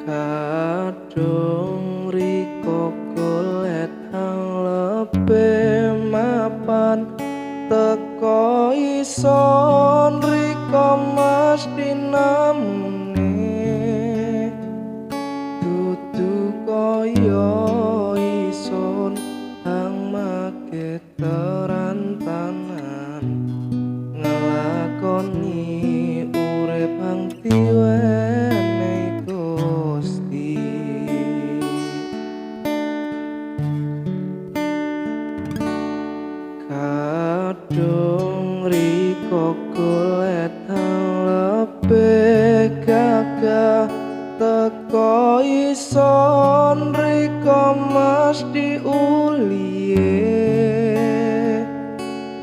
Kadung riko golet hang lebih mapan teko ison riko mesti namune dudu kaya ison hang make terantanan ngelakoni urip hang diwenehi Gusti. Kadung riko golet hang lebih gagah teko ison riko mesti uliye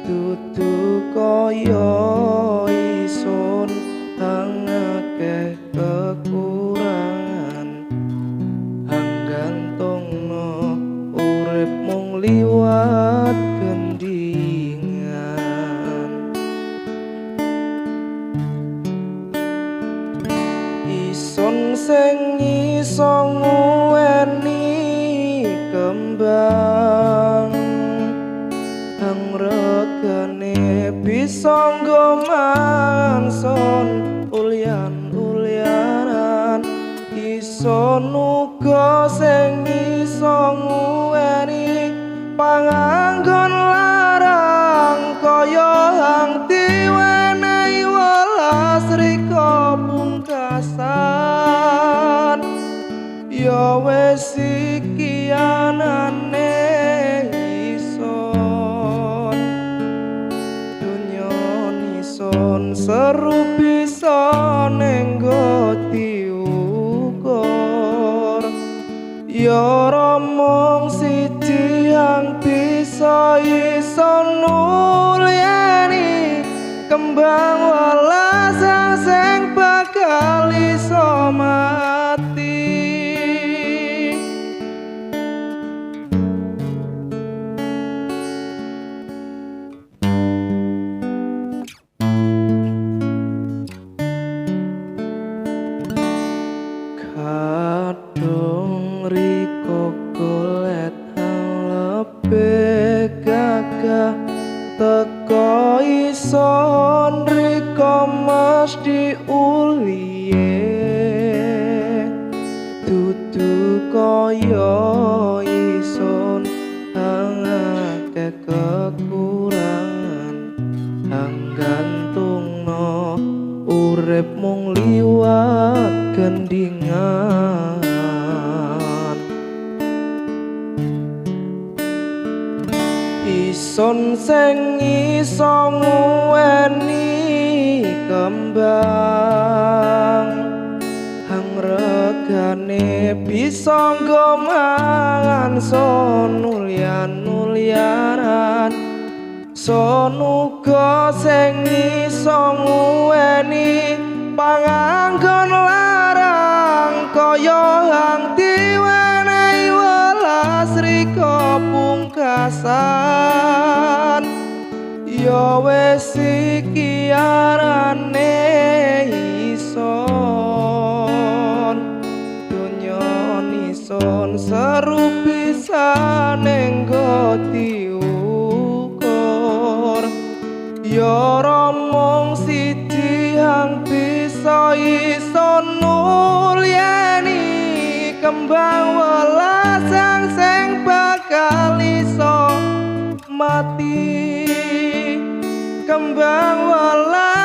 dudu kaya ison hang akeh kekurangan hang gantungno urip mung liwat gendingan. Ison sing iso nguweni kembang hang regane bisa nggo mangan son ulyan-ulyanan. Ison uga sing iso nguweni panganggon larang kaya hang diwenehi welas rika pungkasan. Ya wis iki anane ison donya nison seru bisa nenggo diukur. Ya mung siji hang bisa iso nulyani kembang welas sing bakal iso mati. Kadung riko golet hang lebih gagah teko ison riko mesti uliye dudu kaya ison hang akeh kekurangan hang gantungno urip mung liwat gendingan. Ison sing iso nguweni kembang hang regane bisa nggo mangan son ulyan-ulyanan. Son uga sing iso nguweni panganggon larang kaya hang diwenehi welas rika pungkasan. Ya wis iki arane ison donya nison seru bisa nenggo diukur. Ya mung siji hang bisa iso nulyani kembang welas sing bakal iso mati. Kembang welas